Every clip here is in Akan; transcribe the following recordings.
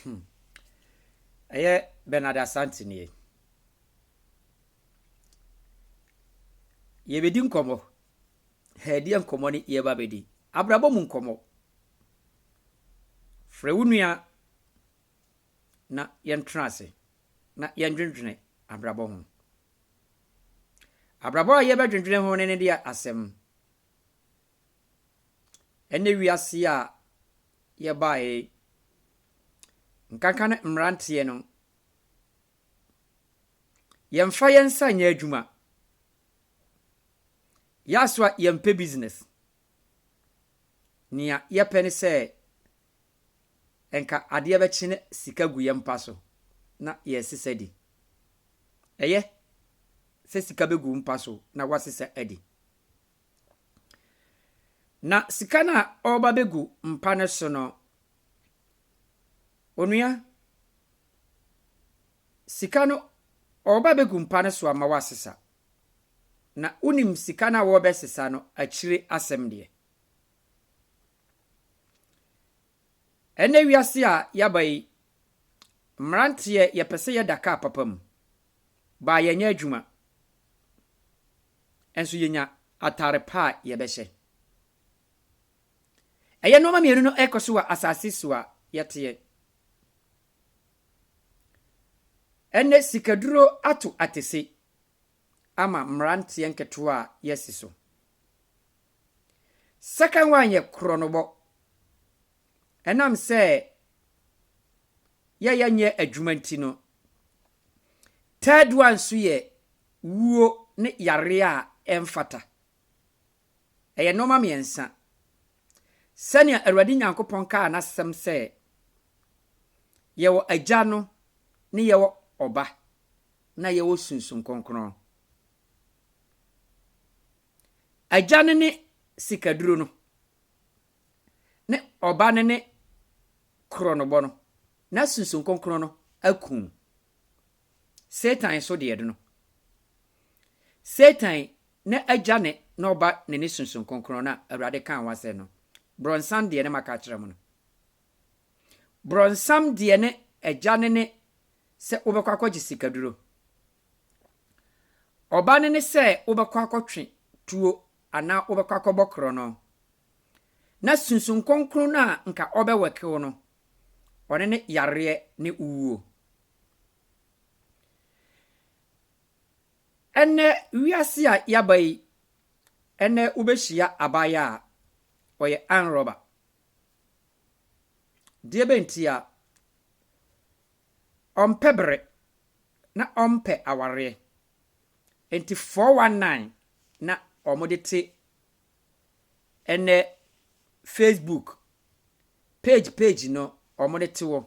Hmm. Ɛyɛ Bernard Asante nie. Yɛbɛdi nkɔmmɔ. Ɛdeɛ nkɔmmɔ ne yɛba bɛdi. Abrabɔ mu nkɔmmɔ. Frɛ wo nua na yɛntena ase na yɛndwendwene abrabɔ ho. Abrabɔ a yɛbɛdwendwene ho ne ne deɛ asɛm. Ɛnnɛ wiase a yɛbaeɛ yi, nkanka ne mmeranteɛ no, yɛmfa yɛn nsa nyɛ adwuma. Yɛ aso a yɛmpɛ business. Nea yɛpɛ ne sɛ nka adeɛ bɛkye ne sika gu yɛn mpa so na yɛresesa di. Ɛyɛ sɛ sika bɛgu wo mpa so na woasesa adi. Na sika no a ɔreba bɛgu mpa no so no, onua, sika no ɔreba bɛgu mpa no so ama woasesa. Na wonim sika no a wɔrebɛsesa no akyire asɛm deɛ. Ɛnnɛ wiase a yɛaba yi, mmeranteɛ yɛpɛ sɛ yɛda kaa papa mu, baa yɛnyɛ adwuma. Nso yɛnya atare pa a yɛbɛhyɛ. Ɛyɛ nnoɔma mmienu no ɛkɔ so wɔ asase so a yɛteɛ. Ɛnnɛ sikaduro ato atese ama mmeranteɛ nketewa a yɛasi so. Second one yɛ korɔnobɔ. Ɛnam sɛ yɛyɛ nyɛ adwuma nti no. Third one nso yɛ wuo ne yareɛ a ɛmfata. Ɛyɛ nnoɔma mmiɛnsa. Sɛnea Awurade Nyankopɔn kaa n'asɛm sɛ, yɛwɔ Agya no ne yɛwɔ Ɔba na yɛwɔ Sunsum Kronkron. Agya no ne sikaduro no, ne Ɔba no ne korɔnobɔ no, na Sunsum Kronkron no akum Satan so deɛ no. Satan ne Agya ne n'Ɔba ne ne Sunsum Kronkron no a Awurade kaa ho asɛm no, brɔnsam deɛ ne maka akyerɛ mo no. Brɔnsam deɛ ne Agya no ne sɛ wobɛkɔ akɔgye sikaduro. Ɔba no ne sɛ wobɛkɔ akɔtwe tuo anaa wobɛkɔ akɔbɔ korɔno. Na Sunsum Kronkron no a nka ɔbɛwɛke wo no, ɔno ne yareɛ ne wuo. Ɛnnɛ wiase a yɛaba yi, ɛnnɛ wobɛhyia abaayewa a ɔyɛ armed robber. Deɛ bɛn ntia? Ɔmpɛ bere na ɔmpɛ awareɛ. Enti 419 na wɔde te ɛnɛ Facebook page page no wɔde te hɔ.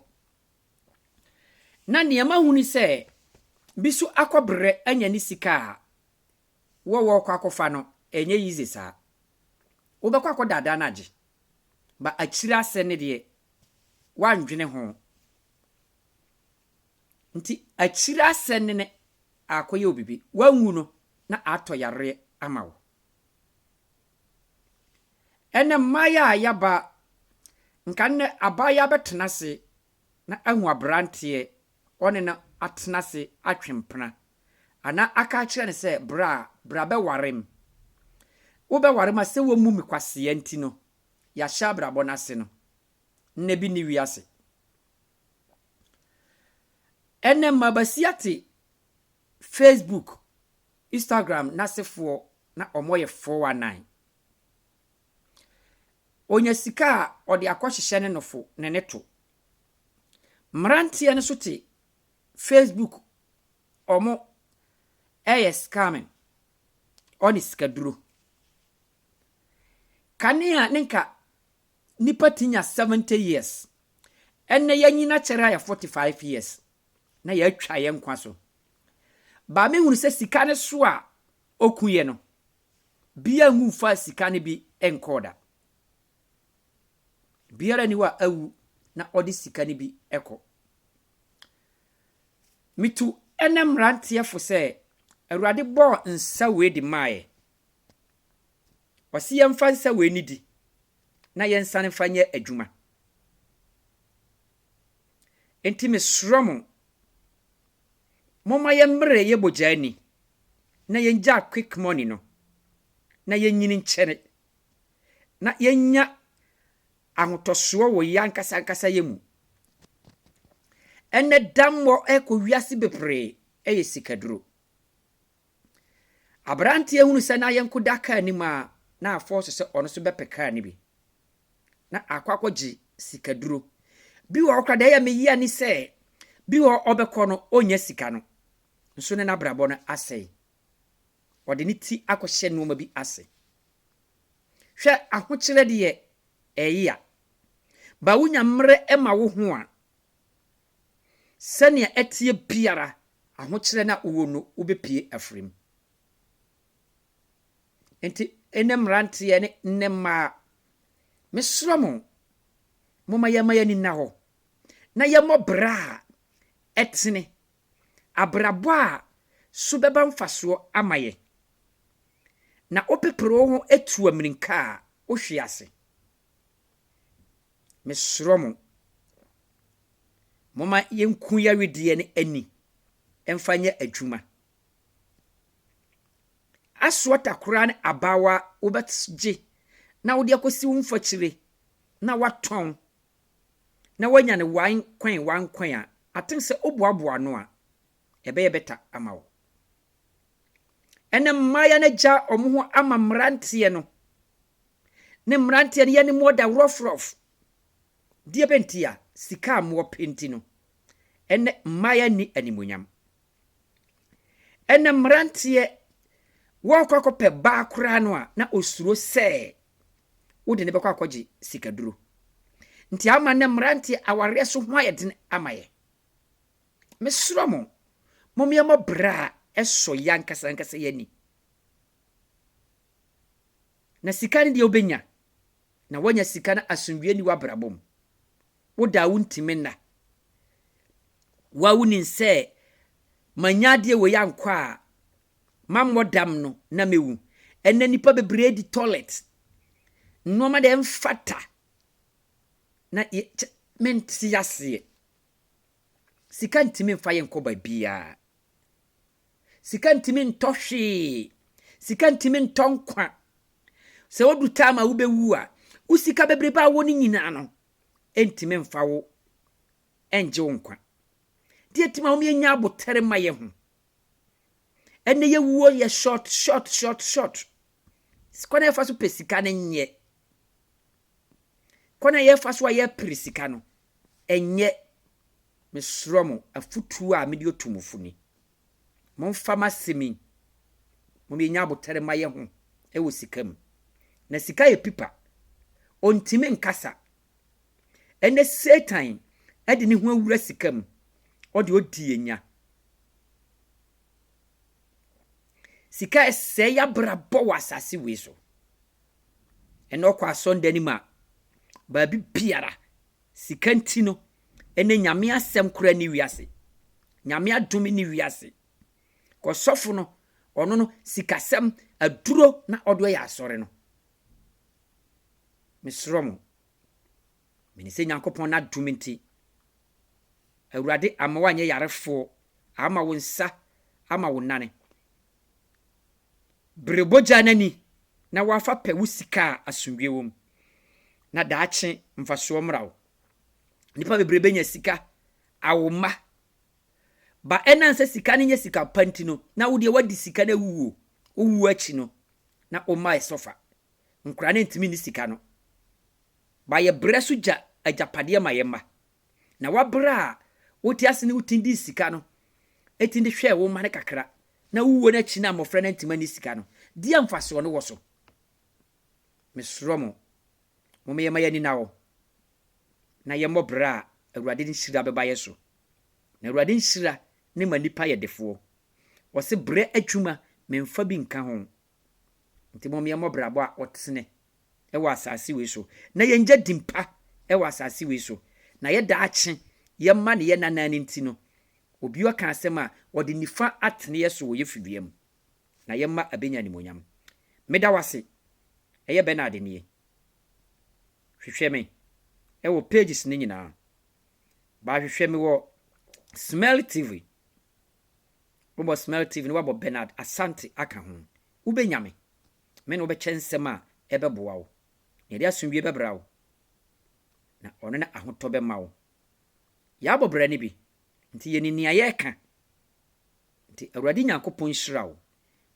Na nea mahu ne sɛ bi so akɔbrɛ anya ne sika a wɔ wɔrekɔ akɔfa no ɛnyɛ easy saa. Wobɛkɔ akɔdaadaa no agye. Ba akyire asɛ ne deɛ woandwene ho. Nti akyire asɛ ne ne akɔyɛ wo bibi. Woanwu no na atɔ yareɛ ama wo. Ɛnɛ mmaayɛ a yaba nka nnɛ abaayewa bɛtena ase na ahu aberanteɛ ɔne no atena ase atwe mpena anaa aka akyerɛ no sɛ bra bra bɛware m. Wobɛware m a sɛ wommu me kwasea nti no yɛahyɛ abrabɔ no ase no nnɛ bi nni wiase. Ɛnɛ mmabasia te Facebook, Instagram n'asefoɔ na wɔyɛ 419. Ɔnya sika a ɔde akɔhyehyɛ ne nofo ne ne to. Mmeranteɛ no nso te Facebook wɔn ɛyɛ scamming ɔne sikaduro. Kanea ne nka nipa ti nya 70 years. Ɛnnɛ yɛanyin akyɛre ayɛ 45 years na yɛatwa yɛn nkwa so. Baa me hunu sɛ sika no so a oku yɛ no, bia nwu fa sika no bi nkɔɔ da. Biara ni hɔ a awu na ɔde sika no bi kɔ. Metu ɛnɛ mmeranteɛ fo sɛ Awurade bɔɔ nsa wei de maaɛ. Ɔse yɛmfa nsa wei ne di na yɛnsane mfa nyɛ adwuma. Enti mesrɛ mo, momma yɛmmrɛ yɛ bogya ani na yɛngyaa quick money no na yɛnyini nkyɛre na yɛnya ahotɔsoɔ wɔ yɛn ankasa ankasa yɛ mu. Ɛnɛ dammɔ ɛkɔ wiase bebree ɛyɛ sikaduro. Aberanteɛ hunu sɛ n'ayɛnko da kaa anim a, na afɔ so sɛ ɔno nso bɛpɛ kaa no bi na akɔ akɔgye sikaduro. Bi wɔ hɔ koraa deɛ ɛyɛ me yia ne sɛ bi wɔ hɔ ɔbɛkɔ no, ɔnnya sika no nso ne n'abrabɔ no asɛe. Ɔde ne ti akɔhyɛ nneɛma bi ase. Hwɛ, ahokyerɛ deɛ ɛyɛ a ba wonya mmerɛ ma wo ho a, sɛnea ɛteɛ biara, ahokyerɛ no a wowɔ no, wobɛpie afiri mu. Nti ɛnɛ mmeranteɛ ne nnɛ mmaa, mesrɛ mo, momma yɛma yɛn ani nna hɔ na yɛmmɔ bra a ɛtene, abrabɔ a so bɛba mfasoɔ ama yɛ. Na wopepere wo ho atu ammirika a, wohwe ase. Mesrɛ mo, momma yɛnku yɛawedeɛ no ani mfa nyɛ adwuma. Asoɔta koraa ne abaawa wobɛgye na wode akɔsi wo mfakyire na watɔn na woanya no one coin, one coin a, aten sɛ woboaboa ano a, ɛbɛyɛ better ama wo. Ɛnɛ mmaayɛ no agya wɔn ho ama mmeranteɛ no, ne mmeranteɛ no yɛ ne mu ɔda rough rough. Deɛ bɛnti a sika a mowɔ pɛ nti no, ɛnɛ mmaayɛ nni animonyam. Ɛnɛ mmeranteɛ wɔrekɔ akɔpɛ baa koraa no a, na osuro sɛ wode ne bɛkɔ akɔgye sikaduro. Nti ama nnɛ mmeranteɛ awareɛ so ho ayɛ den ama yɛ. Mesrɛ mo, mommyɛmmɔ bra a ɛsɔ yɛ ankasa ankasa yɛ ani. Na sika no deɛ wobɛnya, na woanya sika no asomdwie ni w'abrabɔ mu. Woda a wontumi nna. Wo a wonim sɛ manya adeɛ wei ankɔ a, mammɔ dam no na mewu. Ɛnɛ nnipa bebree di toilet. Nneɛma deɛ ɛmfata na mente aseɛ. Sika ntumi mfa yɛn nkɔ baabiara. Sika ntumi ntɔ hwee. Sika ntumi ntɔ nkwa. Sɛ wodu time a wobɛwu a, wo sika bebrebe a wɔ no nyinaa no, ɛntumi mfa wo ɛngye wo nkwa. Deɛ tumi a wɔn yɛnya abotare ma yɛ ho. Ɛnɛ yɛwuo yɛ short short short short. Kwan a yɛfa so pɛ sika no nyɛ. Kwan a yɛfa so a yɛpere sika no, ɛnyɛ. Mesrɛ mo, afotuo a mede otu mo fo ni. Momfa m'asɛm yi, mom yɛnya abotare ma yɛ ho ɛwɔ sika mu. Na sika yɛ pipa. Ɔntumi nkasa. Ɛnɛ Satan ɛde ne ho awura sika mu. Ɔde ɔdi yɛn. Sika ɛsɛe abrabɔ wɔ asase wei so. Ɛnɛ ɔkɔ asɔndan no mu a, baabi biara, sika nti no, ɛnɛ Nyame asɛm koraa ni wiase. Nyame adom ni wiase. Kɔsɔfo no, ɔno no, sikasɛm, aduro na ɔde ɔyɛ asɔre no. Mesrɛ mo, mene sɛ Nyankopɔn n'adom nti, Awurade ama woanyɛ yarefoɔ, ama wo nsa, ama wo nane. Bere bogya n'ani na wafa pɛ wo sika a asomdwie wɔ mu. Na daakye mfasoɔ mmra wo. Nnipa bebree bɛnya sika, awo mma. Ba ɛnam sɛ sika no nyɛ sika pa nti no, na wo deɛ woadi sika no awuo. Wowu akyi no, na wo mma ɛsɔfa. Nkwadaa no ntumi nni sika no. Ba yɛbrɛ so gya agyapadeɛ ma yɛn mma. Na wabrɛ a wote ase ne wotin di sika no, ɛtin de hwɛɛ wo mma no kakra, na wowuo no akyi na mmɔfra no ntumi anni sika no, deɛ mfasoɔ no wɔ so. Mesrɛ mo, momma yɛmma yɛn ani nna hɔ, na yɛmmɔ bra a Awurade nhyira bɛba yɛ so. Na Awurade nhyira ne ma nnipa yɛ defoɔ. Ɔse brɛ adwuma memfa bi nka ho. Nti momma yɛmmɔ brabɔ a ɔtene ɛwɔ asase wei so, na yɛngya dimpa ɛwɔ asase wei so, na yɛ daakye yɛmma ne yɛ nanan no nti no, obi ɔka asɛm a ɔde nifa atene yɛ so wɔ yɛ fidua mu, na yɛmma abɛnya animonyam. Meda wo ase. Ɛyɛ Bernard nie. Hwehwɛ me ɛwɔ pages no nyinaa. Baahwehwɛ me wɔ Smell TV. Wobɔ Smell TV na woabɔ Bernard Asante aka ho. Wobɛnya me. Me ne wobɛkyɛ nsɛm a ɛbɛboa wo. Na ɛde asomdwie bɛbra wo. Na ɔno ne ahotɔ bɛma wo. Yɛabɔ bra no bi, nti yɛnim nea yɛreka. Nti Awurade Nyankopɔn nhyira wo.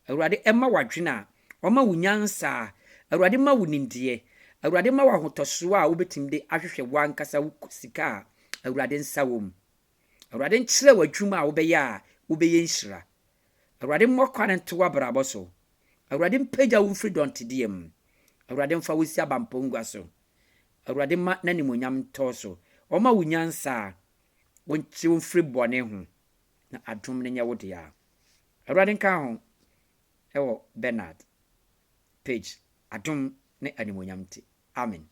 Awurade mma wo adwene a, ɔma wo nyansa, Awurade ma wo nimdeɛ, Awurade ma wo ahotɔsoɔ a wobɛtumi de ahwehwɛ w'ankasa wo sika a Awurade nsa wɔ mu. Awurade nkyerɛ wo adwuma a wobɛyɛ a wobɛyɛ nhyira. Awurade mmɔ kwan nto w'abrabɔ so. Awurade mpagya wo mfiri dɔntedeɛ mu. Awurade mfa wo nsi abampɔngua so. Awurade mma n'animuonyam ntɔ so. Ɔmma wo nyansa a wonkye wo mfiri bɔne ho na adom no nyɛ wo dea. Awurade nka ho ɛwɔ Bernard page adom ne animuonyam nti. Amen.